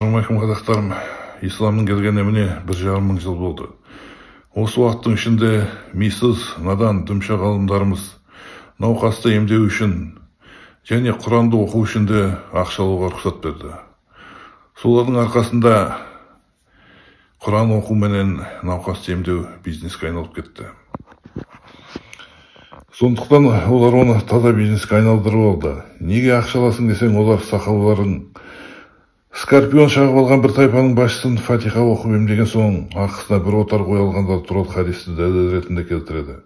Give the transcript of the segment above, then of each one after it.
Ассалаумағалейкум, қазақтарым. Исламның келгеніне міне 1,5 мың жыл болды. Осы уақыттың ішінде мисыз, надан, дүмше ғалымдарымыз науқасты емдеу үшін және Құранды оқу үшін де ақша алуға рұқсат берді. Солардың арқасында Құран оқу менен науқасты емдеу бизнеске айналып кетті. Сондықтан олар оны таза бизнеске айналдырып алды. Неге ақша аласың десең, олар сахабалардың скорпион шағып алған бір тайпаның басшысын фатиха оқып емдеген соң ақысына бір отар қой алғандар туралы хадисті дәлел ретінде келтіреді.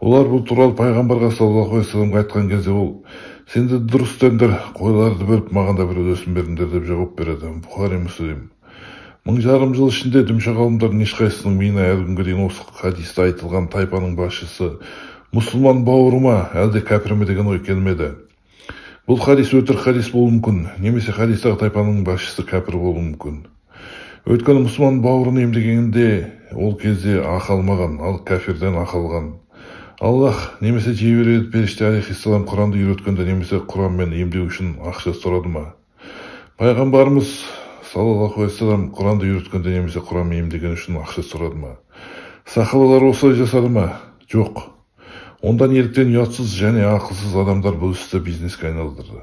Олар бұл туралы пайғамбарға саллаллаху алейхи вассаламға айтқан кезде ол: «Сендер дұрыс істедіңдер, қойларды бөліп, маған да бір үлесін беріңдер», – деп жауап береді. Бұхари, Муслим. 1500 жыл ішінде дүмше ғалымдардың ешқайсысының миына әлі күнге дейін осы хадисте айтылған тайпаның басшысы мұсылман бауыры ма, әлде кәпір ме деген ой келмеді. Бұл хадис өтірік хадис болуы мүмкін немесе хадистағы тайпаның басшысы кәпір болуы мүмкін. Өйткені мұсылман бауырын емдегенде ол кезде ақы алмаған, ал кәфирден ақы алған. Аллах немесе Жебірейіл періште алейхиссалам Құранды үйреткенде немесе Құранмен емдеу үшін ақша сұрады ма? Пайғамбарымыз саллаллаху алейхи вассалам Құранды үйреткенде немесе Құранмен емдеген үшін ақша сұрады ма? Сахабалар осылай жасады ма? Жоқ. Онда неліктен ұятсыз және ақылсыз адамдар бұл істі бизнеске айналдырды?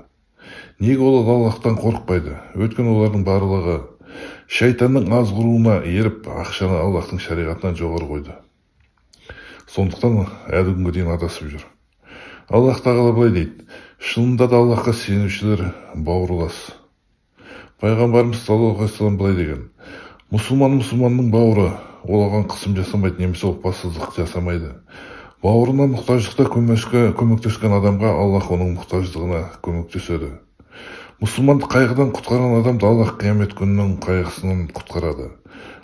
Неге олар Аллахтан қорықпайды? Өйткені олардың барлығы шайтанның азғыруына еріп, ақшаны Аллахтың шариғатынан жоғары қойды. Сондықтан әлі күнге дейін адасып жүр. Аллах тағала былай дейді: «Шынында да, Аллахқа сенушілер бауырлас». Пайғамбарымыз саллаллаху алейхи вассалам былай деген: «Мұсылман мұсылманның бауыры, ол оған қысым жасамайды немесе опасыздық жасамайды. Бауырына мұқтаждықта көмектескен адамға Аллах оның мұқтаждығына көмектеседі. Мұсылманды қайғыдан құтқарған адамды Аллах қиямет күнінің қайғысынан құтқарады.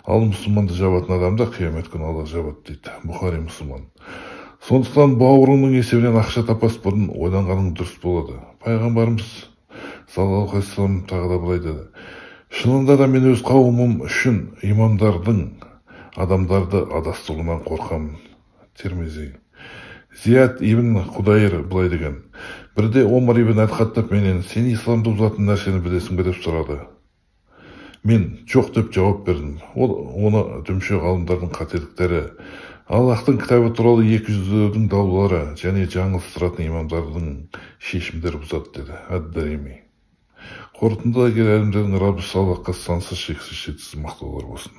Ал мұсылманды жабатын адамды қиямет күні Аллах жабады», – дейді. Бұхари, Мұсылман. Сондықтан бауырыңның есебінен ақша таппас бұрын ойланғаның дұрыс болады. Пайғамбарымыз саллаллаху алейхи вассалам тағы да былай деді: «Шынында да, мен өз қауымым үшін имамдардың адамдарды адастыруынан қорқамын». Термизи. Зият ибн Худайр былай деген: «Бірде Омар ибн әл-Хаттаб менен: „Сен исламды бұзатын нәрсені білесің бе?“ деп сұрады. Мен: „Жоқ“ деп жауап бердім. Ол: „Оны дүмше ғалымдардың қателіктері, Аллахтың кітабы туралы екі жүзділердің даулары және жаңылыстыратын имамдардың шешімдері бұзады», – деді. Әд-Дарими. Қорытындылай келе, әлемдердің Раббысы Аллахқа сансыз, шексіз, шетсіз мақтаулар болсын.